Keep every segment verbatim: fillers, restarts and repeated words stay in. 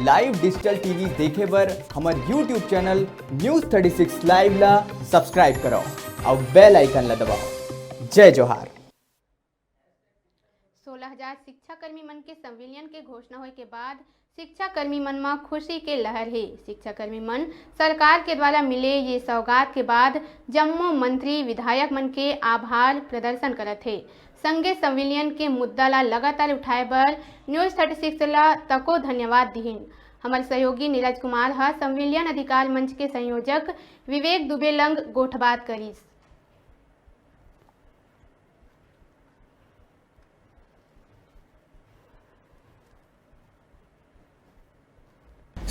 Live digital T V देखे बर हमर YouTube channel News thirty six Live ला subscribe करो अउ bell icon ला दबाओ। जय जोहार। सोलह हजार शिक्षाकर्मी मन के संविलियन के घोषणा होए के बाद शिक्षाकर्मी मन म खुशी के लहर हे। शिक्षाकर्मी मन सरकार के द्वारा मिले ये सौगात के बाद जम्मो मंत्री विधायक मन के आभार प्रदर्शन करत हे। संगे संविलियन के मुद्दा ला लगातार उठाए बर News thirty six ला तको धन्यवाद दिहिन। हमर सहयोगी नीरज कुमार ह संविलियन अधिकार मंच के संयोजक विवेक दुबे लंग गोठबात करिस।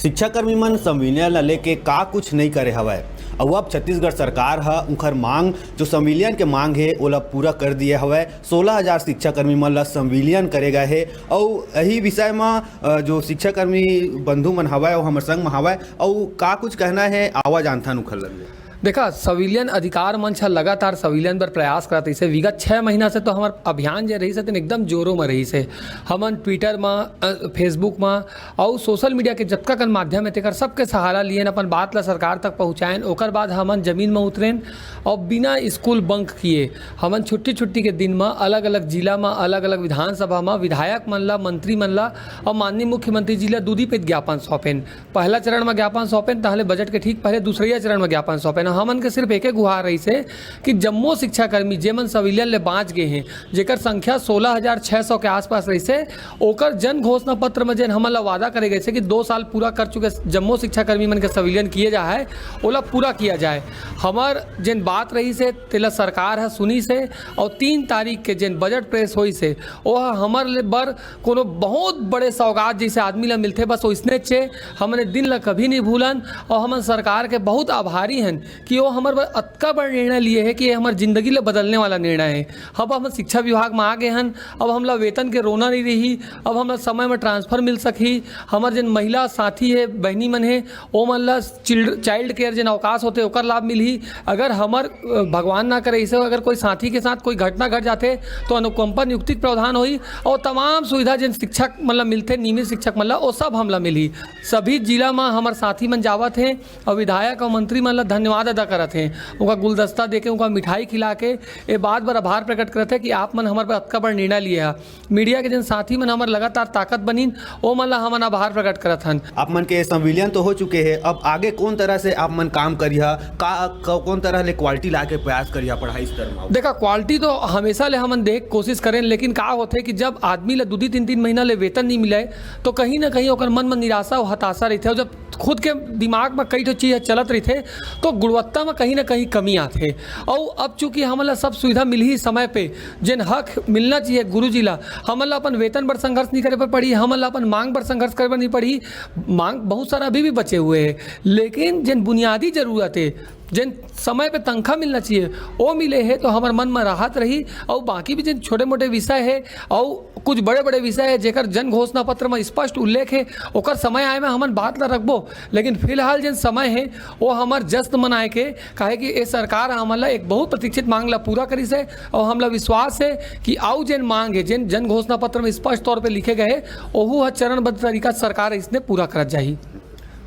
शिक्षाकर्मी मन संविलियन ला लेके का कुछ नइ करे हवय, अउ अब छत्तीसगढ़ सरकार ह उंखर मांग, जो संविलियन के मांग हे, ओला पूरा कर दिए हवय। सोलह हजार शिक्षाकर्मी मन ला संविलियन करे गए हे, अउ यही विषय म, अ, जो शिक्षाकर्मी बंधु मन हवय, अउ हमर संग म हवय, अउ का कुछ कहना हे, आवा जानथन उंखर लगे। देखा, संविलियन अधिकार मंच ह लगातार संविलियन बर प्रयास करत रहिसे। विगत छह महीना से तो हमर अभियान जे रहिसे, तेन एकदम जोरों म रहिसे। हमन Twitter म, अ, Facebook म अउ social media के जतका कन माध्यम हे, तेकर सबके सहारा लिएन, अपन बात ला सरकार तक पहुँचाएन। ओकर बाद हमन जमीन म उतरेन अउ बिना school bunk किए हमन छुट्टी-छुट्टी के दिन म अलग-अलग जिला म, अलग-अलग विधानसभा म विधायक मन ला, मंत्री मन ला अउ माननीय मुख्यमंत्री जी ला दूधी पीत ज्ञापन सौंपेन। पहला चरण म ज्ञापन सौंपेन, तहले बजट के ठीक पहले दूसरइया चरण म ज्ञापन सौंपेन। हमन के सिर्फ एके गुहार रहिसे कि जम्मो शिक्षाकर्मी, जेमन संविलियन ले बाँच गे हें, जेकर संख्या सोलह हजार छह सौ के आसपास रहिसे, ओकर जन घोषणा पत्र म जेन हमन ला वादा करे गइसे कि दो साल पूरा कर चुके जम्मो शिक्षाकर्मी मन के संविलियन किए जाए, ओला पूरा किया जाए। हमर जेन बात रहिसे, तेला सरकार ह सुनिसे, अउ तीन तारीख के जेन बजट पेश होइसे, ओह हमर ले बर कोनो बहुत बड़े सौगात जइसे आदमी ला मिलथे, बस ओइसनेच हे। हमन ए दिन ला कभी नइ भूलन, अउ हमन सरकार के बहुत आभारी हन कि वो हमर बर अतका बड़ निर्णय लिए हे कि ये हमर जिंदगी ला बदलने वाला निर्णय हे। अब हमन शिक्षा विभाग म आ गे हन, अब हमला वेतन के रोना नइ रही, अब हमला समय म transfer मिल सकही। हमर जेन महिला साथी हे, बहिनी मन हे, ओमन ला चिल्ड-, child care जेन अवकाश होथे, ओकर लाभ मिलही। अगर हमर, अ, भगवान ना करे, अइसे अगर कोई साथी के साथ कोई घटना घट जाथे, तो अनुकंपा नियुक्ति के प्रावधान होही, अउ तमाम सुविधा जेन शिक्षक मन ला मिलथे, नियमित शिक्षक मन ला, वो सब हमला मिलही। सभी जिला म हमर साथी मन जावत हें अउ विधायक अउ मंत्री मन ला धन्यवाद अदा करत हें। उनका गुलदस्ता देके, उनका मिठाई खिला के ए बात बर आभार प्रकट करत हें कि आप मन हमर बर अतका बड़ निर्णय लिए हा। मीडिया के जेन साथी मन हमर लगातार ताकत बनिन, ओ मन ला हमन आभार प्रकट करत हन। आप मन के संविलियन तो हो चुके हे, अब आगे कौन तरह से आप मन काम करिहा, का, क-, कौन तरह ले quality ला के प्रयास करिहा पढ़ाई स्तर में? देखा, quality तो हमेशा ले हमन देख कोशिश करें, लेकिन का होथे कि जब आदमी ला दू, दू, तीन, तीन महीना ले वेतन नहीं मिले, तो कहीं ना कहीं ओकर मन में निराशा अउ हताशा रहिथे। अउ जब खुद के दिमाग में कई ठो चीज चलत रहिथे, तो गुणवत्ता में कहीं ना कहीं कमी आथे। अउ अब चूंकि हमन ला सब सुविधा मिलही समय पे, जेन हक मिलना चाहिए गुरुजी ला, हमन ला अपन वेतन बर संघर्ष नहीं करे बर पड़ही, हमन ला अपन मांग बर संघर्ष करे बर नहीं पड़ही। मांग बहुत सारा अभी भी बचे हुए हे, लेकिन जेन बुनियादी जरूरत हे, जेन समय पे तनख्वाह मिलना चाहिए, वो मिले हे, तो हमर मन में राहत रही। अउ बाकी भी जेन छोटे मोटे विषय हे, अउ कुछ बड़े बड़े विषय हे, जेकर जन घोषणा पत्र में स्पष्ट उल्लेख हे, ओकर समय आए में हमन बात ला रखबो। लेकिन फिलहाल जेन समय हे, वो हमर जश्न मनाए के, काहे कि ए सरकार ह हमन ला एक बहुत प्रतीक्षित मांग ला पूरा करिस हे, अउ हमला विश्वास हे कि अउ जेन मांग हे, जेन जन घोषणा पत्र में स्पष्ट तौर पे लिखे गए हे, ओहू ह चरणबद्ध तरीका से सरकार इसने पूरा करत जाही।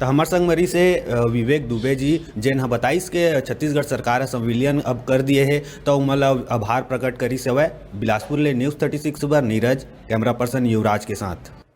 त हमर संग म रिहिस हे, अ, विवेक दुबे जी, जेन ह बताइस के छत्तीसगढ़ सरकार ह संविलियन अब कर दिए हे, त ओमन ल आभार प्रकट करिस हवय। बिलासपुर ले News thirty six बर नीरज, camera person युवराज के साथ।